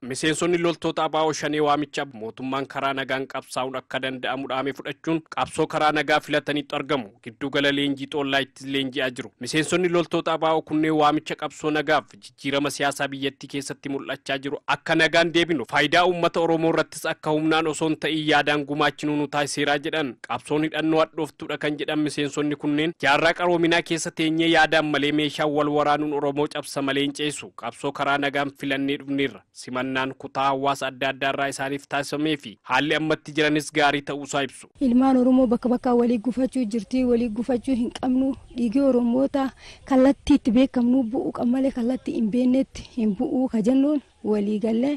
Miseensonni loltoota ABO Shanee waamicha mootummaan karaa nagaan qabsaa'uun akka danda'amu dhaame fudhachuun qabsoo karaa nagaa filataniitu argamu. Giddugala leenjii Xoollaayittis leenji'aa jiru. Miseensonni loltoota ABO kunneen waamicha qabsoo nagaaf jijjiirama siyaasaa biyyattii keessatti mul'achaa jiru akka nagaan deebinu faayidaa uummata Oromoo irrattis akka humnaan osoo hin ta'in yaadaan gumaachinuu nu taasiseeraa jedhan. Qabsoon hidhannoo hadhooftuudha kan jedhan miseensonni kunneen jaarraa qaroominaa keessa teenyee yaadaan malee meeshaan wal waraanuun Oromoo cabsa malee hin ceesu. Qabsoo karaa nagaan filannee dhufneerra. Simannaan kutaa hawaasa adda addaa irraa isaaniif taasifamee fi haalli ammatti jiranis gaarii ta'uusaa ibsu. Ilmaan Oromoo bakka bakkaa walii gufachuu jirti, walii gufachuu hin qabnu. Dhiigii Oromoota kallattii itti beekamnu bu'uu qabna malee kallattii hin beeknetti hin bu'uu ka jennuun walii gallee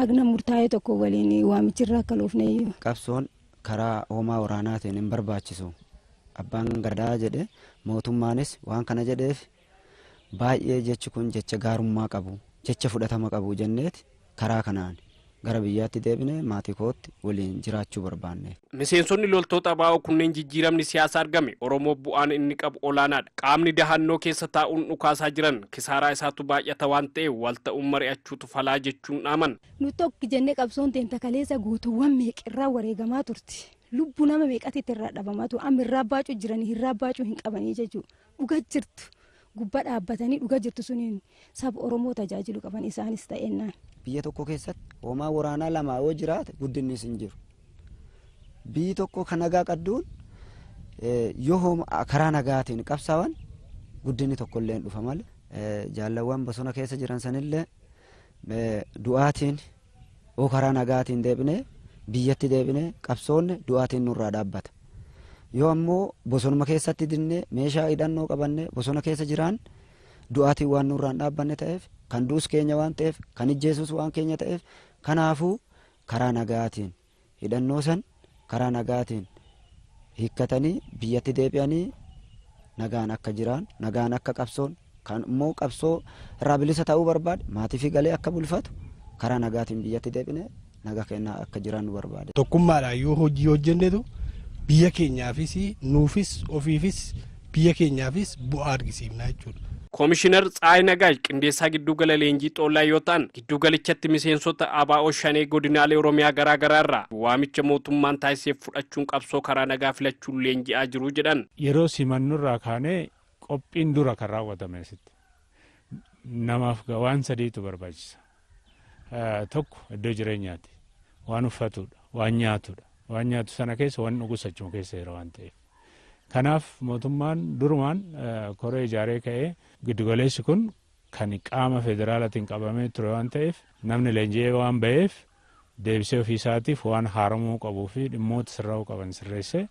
agna murtaa'e tokko waliin waamichirraa akka loofne. Qabsoon karaa hoomaa waraanaatiin hin barbaachisu. Abbaan gadaa jedhe mootummaanis waan kana jedheef baay'ee jechi kun jecha gaarummaa qabu, jecha fudhatama qabu jenneeti karaa kanaan gara biyyaatti deebinee maatii kootti waliin jiraachuu barbaanne. Miseensonni loltoota ABO kunneen jijjiiramni siyaasaa argame Oromoo bu'aan inni qabu olaanaadha. Qaamni dahannoo keessa taa'uun dhukaasaa jiran kisaaraa isaatu baay'ata waan ta'eef wal ta'uun mari'achuutu falaa jechuun dhaaman. Nu tokko jennee qabsoon teenta kaleessa guutuuwwan meeqirraa wareegamaa turti. Lubbuu nama meeqatti irraa dhabamaa ture. Amma irraa baacuu jiranii irraa baacuu hin qabanii jechuudha. Dhuga jirtu. Gubbaa dhaabbatanii dhuga jirtu suniin saba Oromoo tajaajilu qaban isaanis ta'ennaan. Biyya tokko keessatti hoomaa waraanaa lama yoo jiraate guddinnis hin jiru. Biyyi tokko kan nagaa qadduun yoo karaa nagaatiin qabsaa'an guddinni tokkollee hin dhufa malee. Jaalawwan bosona keessa jiran sanillee du'aatiin yoo karaa nagaatiin deebinee biyyatti deebinee qabsoonne du'aatiin nurraa dhaabbata. Yoo ammoo bosonuma keessatti dinnee meeshaa hidhannoo qabanne bosona keessa jiraan du'aatiin waan nurraan dhaabbanne ta'eef kan du'us keenya waan ta'eef kan ijjeesus waan keenya ta'eef kanaafuu karaa nagaatiin hidhannoo san karaa nagaatiin hiikkatanii biyyatti deebi'anii nagaan akka jiraan nagaan akka qabsoon kan immoo qabsoo irraa bilisa ta'uu barbaade maatii fi galee akka bulfatu karaa nagaatiin biyyatti deebinee nagaa kennaa akka jiraan nu barbaade. Tokkummaadhaan yoo hojii hojjennetu biyya keenyaafis nuufis ofiifis biyya keenyaafis bu'aa argisiifna jechuudha. Koomishinar Tsaayii Nagaash qindeessaa giddugala leenjii Xoollaa yoo ta'an giddugalichatti miseensota ABO Shanee godinaalee Oromiyaa garaa garaa irraa waamicha mootummaan taasiseef fudhachuun qabsoo karaa nagaa filachuun leenji'aa jiru jedhan. Yeroo simannurraa kaanee qophiin dura kan raawwatame asitti namaaf waan sadiitu barbaachisa. Tokko iddoo jireenyaati, waan uffatudha, waan nyaatudha. Waan nyaatu sana keessa waan dhugus achuma keessa jira waan ta'eef. Kanaaf mootummaan durumaan koree ijaaree ka'ee giddugaleessi kun kan qaama federaalaatiin qabamee ture waan ta'eef namni leenji'ee waan ba'eef deebisee ofiisaatiif waan haaramuu qabuu fi dhimmoota sirraa'uu qaban sirreessee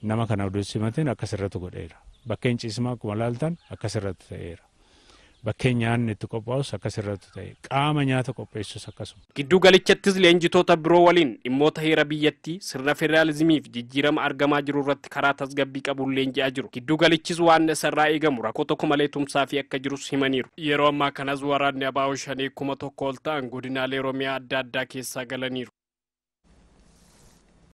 nama kana oduu simatiin akka sirratu godheera. Bakkeen ciismaa akkuma laaltan akka sirratu ta'eera. Bakkeen nyaanni itti qophaa'us akka sirratu ta'e qaama nyaata qopheessus akkasuma. Giddugalichaattis leenjitoota biroo waliin dhimmoota heera biyyattii sirna federaalizimii fi jijjiirama argamaa jiru irratti karaa tasgabbii qabuun leenji'aa jiru. Giddugalichis waan isarraa eegamu rakkoo tokko malee tumsaa fi akka jirus himaniiru. Yeroo ammaa kanas waraanni ABO Shanee 1000 ol ta'an godinaalee Oromiyaa adda addaa keessaa galaniiru.